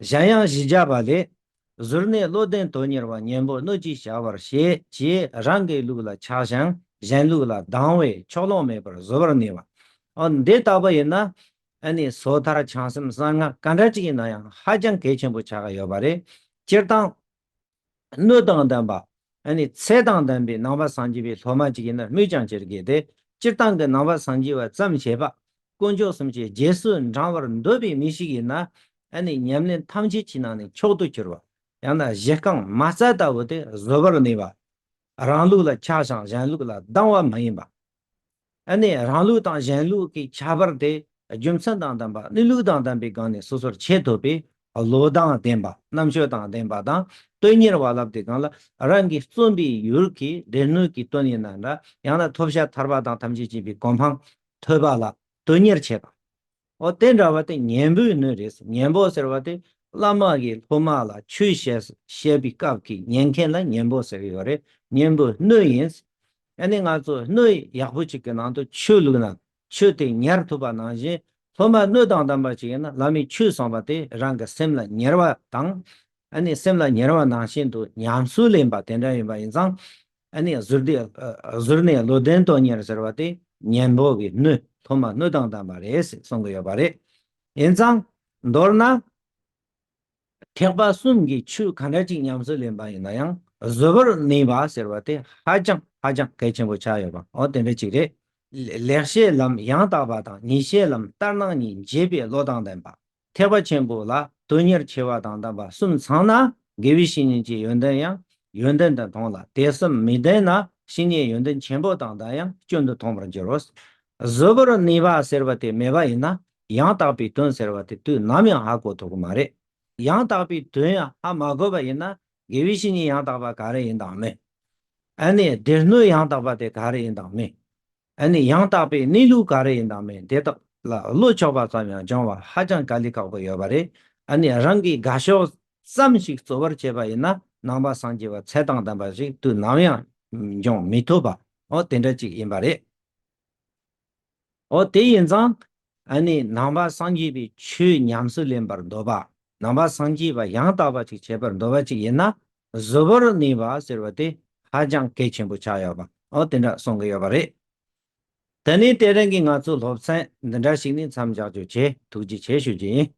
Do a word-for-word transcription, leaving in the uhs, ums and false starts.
གཞན་ཡང་བཞི་བརྒྱ་པ་ལས། གཟུར་གནས་བློ་ལྡན་དོན་གཉེར་བ། གཉེན་པོ་སྣོད་ཀྱིས་བྱ་བར་བྱེད། ཅེས་རང་གི་ལུགས་ལ་ཆགས་ཤིང་གཞན་ལུགས་ལ་སྡང་བས་ཕྱོགས་ལྷུང་མེད་པར་བཟོད་པར་ནུས་པ། འོ་འདི་ལྟ་བུ་ཡིན་ན། ཨ་ནི་སོ་ཐར་བྱང་སེམས་གསང་སྔགས་ག་འདྲ་ཅིག་ཡིན་ན་ཡང་ཧ་ཅང་གལ་ཆེན་པོ་ཆགས་ཀྱི་ཡོད་པ་རེད། སྤྱིར་བཏང་སྣོད་དང་ལྡན་པ། ཨ་ནི་ཚེ་དང་ལྡན་པའི་ནང་པ་སངས་རྒྱས་པའི་སློབ་མ་ཅིག་ཡིན་ན་སྨོས་ཀྱང་ཅི་དགོས་ཏེ། སྤྱིར་བཏང་གི་ནང་པ་སངས་རྒྱས་པ་ཙམ་བྱས་པ། དཀོན་མཆོག་གསུམ་གྱི་རྗེས་སུ་འབྲང་བར་འདོད་པའི་མི་ཞིག་ཡིན་ན། ཨ་ནི་ཉམས་ལེན་ཐམས་ཅད་ཀྱི་ནང་ནས་མཆོག་ཏུ་གྱུར་པ། ཡང་ན་གཞི་རྐང་མ་རྩ་ལྟ་བུ་དེ་བཟོད་པར་ནུས་པ། རང་ལུགས་ལ་ཆགས་ཤིང་གཞན་ལུགས་ལ་སྡང་བ་མ་ཡིན་པ། ཨ་ནི་རང་ལུགས་དང་གཞན་ལུགས་ཀྱི་ཁྱད་པར་དེ་རྒྱུ་མཚན་དང་ལྡན་པ། གནས་ལུགས་དང་ལྡན་པའི་སྒང་ནས་སོ་སོར་ཕྱེ་ཐུབ་པའི་བློ་དང་ལྡན་པ། རྣམ་དཔྱོད་དང་ལྡན་པ་དང་། དོན་གཉེར་བ་ལབ་དེ་སྒང་ལ་རང་གིས་བརྩོན་པའི་ཡུལ་གྱི་སྡེ་སྣོད་ཀྱི་དོན་ཡིན་ན་འདྲ། ཡང་ན་ཐོབ་བྱ་ཐར་པ་དང་ཐམས་ཅད་མཁྱེན་པའི་གོ་འཕང་ཐོབ་པ་ལ་དོན་གཉེར་བྱེད་པ། འོ་དེ་འདྲ་བ་དེ་གཉེན་པོའི་སྣོད་རེད། གཉེན་པོ་ཟེར་བ་དེ་བླ་མ་གིས་སློབ་མ་ལ་ཆོས་བཤད་བཤད་པའི་སྐབས་ཀྱི་ཉན་མཁན་ལ་གཉེན་པོ་ཟེར་གྱི་ཡོད་རེད། གཉེན་པོའི་སྣོད་ཡིན། ཨ་ནི་ང་ཚོ་སྣོད་ཡག་པོ་ཅིག་གི་ནང་དུ་ཆུ་བླུགས་ན། ཆུ་དེ་ཉར་ཐུབ་པ་ནང་བཞིན། སློབ་མ་སྣོད་དང་ལྡན་པ་ཅིག་ཡིན་ན་བླ་མས་ཆོས་གསུངས་པ་དེ་རང་གི་སེམས་ལ་ཉར་བ་དང་། ཨ་ནི་སེམས་ལ་ཉར་བ་ནང་བཞིན་དུ་ཉམས་སུ་ལེན་པ་དེ་འདྲ་ཡིན་པ་ཡིན་ཙང་། ཨ་ནི་གཟུར་གནས་གཟུར་གནས་བློ་ལྡན་དོན་གཉེར་ཟེར་བ་དེ་གཉེན་པོ་གི་སྣོད། སློབ་མ་སྣོད་དང་ལྡན་པ་རེད་ཟེར་གསུང་གི་ཡོད་པ་རེད། ཡིན་ཙང་མདོར་ན། ཐེག་པ་གསུམ་གྱི་ཆོས་ག་འདྲ་ཅིག་ཉམས་སུ་ལེན་པ་ཡིན་ན་ཡང་བཟོད་པར་ནུས་པ་ཟེར་བ་དེ་ཧ་ཅང་ཧ་ཅང་གལ་ཆེན་པོ་ཆགས་ཡོད་པ། འོ་དེ་འདྲ་ཅིག་རེད། ལེགས་བཤད་ལམ་ཡང་དག་པ་དང་། ཉེས་བཤད་ལམ་ལྟར་སྣང་གཉིས། འབྱེད་པའི་བློ་དང་ལྡན་པ། ཐེག་པ་ཆེན་པོ་ལ་དོན་གཉེར་ཆེ་བ་དང་ལྡན་པ་གསུམ་ཚང་ན། དགེ་བའི་བཤེས་གཉེན་གྱི་ཡོན་ཏན་ཡང་ཡོན་ཏན་དུ་མཐོང་ལ། དེ་གསུམ་མི་ལྡན་ན་བཤེས་གཉེན་ཡོན་ཏན་ཆེན་པོ་དང་ལྡན་ཡང་སྐྱོན་དུ་མཐོང་བར་འགྱུར་རོ། བཟོད་པར་ནུས་པ་ཟེར་བ་དེ་མེད་པ་ཡིན་ན་ཡང་དག་པའི་དོན་ཟེར་བ་དེ་དུས་ནམ་ཡང་ཧ་གོ་ཐུབ་ཀྱི་མ་རེད། ཡང་དག་པའི་དོན་ཡང་ཧ་མ་གོ་བ་ཡིན་ན་དགེ་བའི་བཤེས་གཉེན་ཡང་དག་པ་ག་རེ་ཡིན་དང་མིན། ཨ་ནི་སྡེ་སྣོད་ཡང་དག་པ་དེ་ག་རེ་ཡིན་དང་མིན། ཨ་ནི་ཡང་དག་པའི་གནས་ལུགས་ག་རེ་ཡིན་དང་མིན། དེ་དག་ལ་བློ་ཆོག་པ་ཙམ་ཡང་སྦྱོང་བ་ཧ་ཅང་དཀའ་ལས་ཁག་པོ་ཡོད་པ་རེད། ཨ་ནི་རང་གིས་དགའ་ཕྱོགས་ཙམ་ཞིག་གཙོ་བོར་བྱས་པ་ཡིན་ན་ནང་པ་སངས་རྒྱས་པ་ཚད་དང་ལྡན་པ་ཞིག་དུས་ནམ་ཡང་འབྱུང་མི་ཐུབ་པ། འོ་དེ་འདྲ་ཅིག་ཡིན་པ་རེད། འོ་དེ་ཡིན་ཙང་། ཨ་ནི་ནང་པ་སངས་རྒྱས་པའི་ཆོས་ཉམས་སུ་ལེན་པར་འདོད་པ། ནང་པ་སངས་རྒྱས་པ་ཡང་དག་པ་ཅིག་བྱེད་པར་འདོད་པ་ཅིག་ཡིན་ན། བཟོད་པར་ནུས་པ་ཟེར་བ་དེ་ཧ་ཅང་གལ་ཆེན་པོ་ཆགས་ཡོད་པ། འོ་དེ་འདྲ་གསུང་གི་ཡོད་པ་རེད། དེ་ནས་དེ་རིང་གི་ང་ཚོའི་སློབ་ཚན་འདི་འདྲ་ཞིག་ནས་མཚམས་འཇོག་རྒྱུ་བྱས། ཐུགས་རྗེ་ཆེ་ཞུ་རྒྱུ་ཡིན།